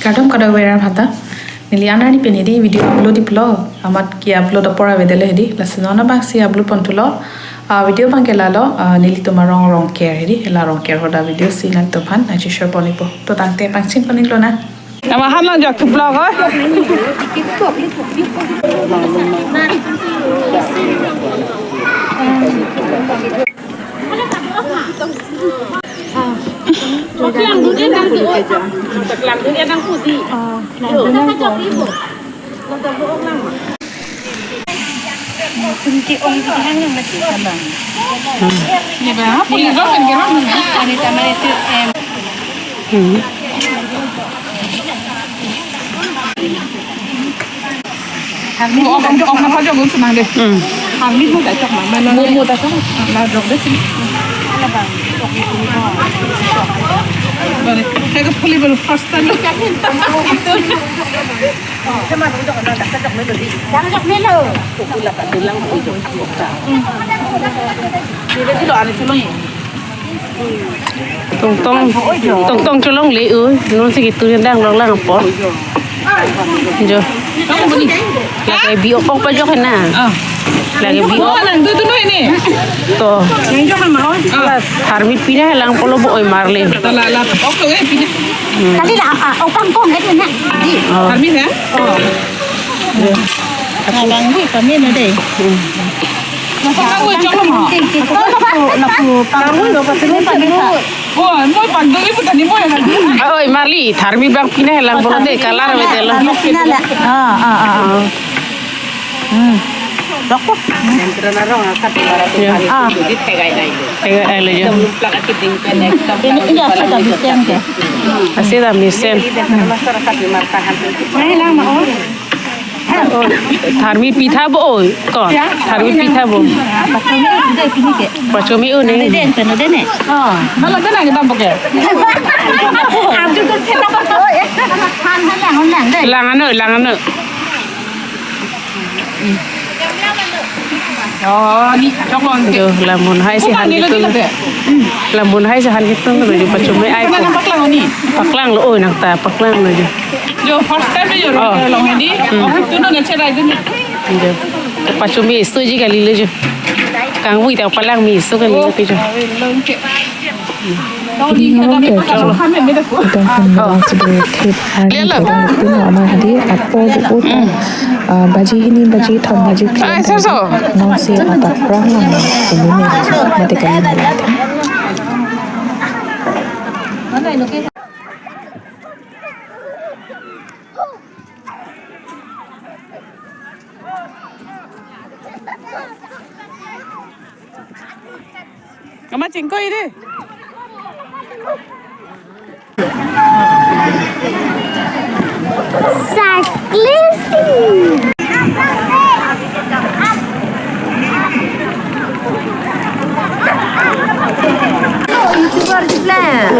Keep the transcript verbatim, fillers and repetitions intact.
Kardom kadokave arat aphanta. Neli anerni pen hedi video upload iplo, amat ke-upload apor avedetlo hedi. Lasi non abangsi upload ponthulo. Ah, video abangke lalo, ah, nelitum arong Rongker hedi. La Rongker ahut avideo si nangtumphan nangcheshare pon ikpo. To tangte pangcheng pon iklo nang. Ama han lang jak thuplok, oi. Hmm. Harmi mo, ok, ok, ok, nangpajok un senang deh. Hmm. Harmi mo ta chok ma, ma, ma, mo, mo ta chok. Na jok deh sini. Balik. Saya ke puli baru first time. Tongtong, tongtong cholongle, oi. Non si kitu yang dang long lang apot. Jo. Lake bi-ok pajok hena. Ah. Lake bi-ok. Oh, nang tu tu no ini. To. Nang jok ma, oi. Ah. Harmi pinang lang pulo bo oi marli. Tala la ok to eh pinang. Hmm. Kali la, ah, opang kong eh na. Di. Oh. Harmi ya? Oh. Abang di kami na deh. Hmm. Nasa kang oi chok ma. Lapu, lapu, pang. Kang oi lo pasti pang. Oh, mo pang doi puta ni mo ya. Ah, oi marli, Harmi abang pinang lang pulote color avedetlo. Harmi pinang la. Ah, ah, ah, ah. Hmm. Dokter. Entrana rong akat mara tu. Ya. Ah. Jadi tegai dai. Tegai dai lo jo. Ekdom lumplak akiting pen ekdom. Ini, iya, sudah bisa ya. Asi ta mesen. Jadi dah masyarakat di martahan. Nai lang ma, oh. Harmi pitha bo, oi, kon. Ya. Harmi pitha bo. Pachome un deh pini ke. Pachome un deh. Deh, deh, deh, deh. Oh, malah deh nang kita pakai. Abdul tu kita pakai. Han, han, lang, lang, deh. Lang ano, lang ano. Oh, ni, chok lo. Jo, lamun hai si han kitung. Lamun hai si han kitung, jo, pachome ai ko. Kana paklang ni. Paklang lo, oi, nang ta paklang lo jo. Jo, first time jo, oh. Long hedi. Hmm. Oh, tu no na cherai dun. Jo. Pachome isu ji kali lo jo. Kangvui ta palang mi isu kali lo jo. Ring along ke kang. Kedam pun merang sudah kip hari kedam pun ama hadi apo bu uta. Ah, baji hini, baji thom, baji phli. Ai, sir, so. Nong si atak prang lang. Ini ni mati kali ni. Ama chingkoi deh. YouTuber di plan.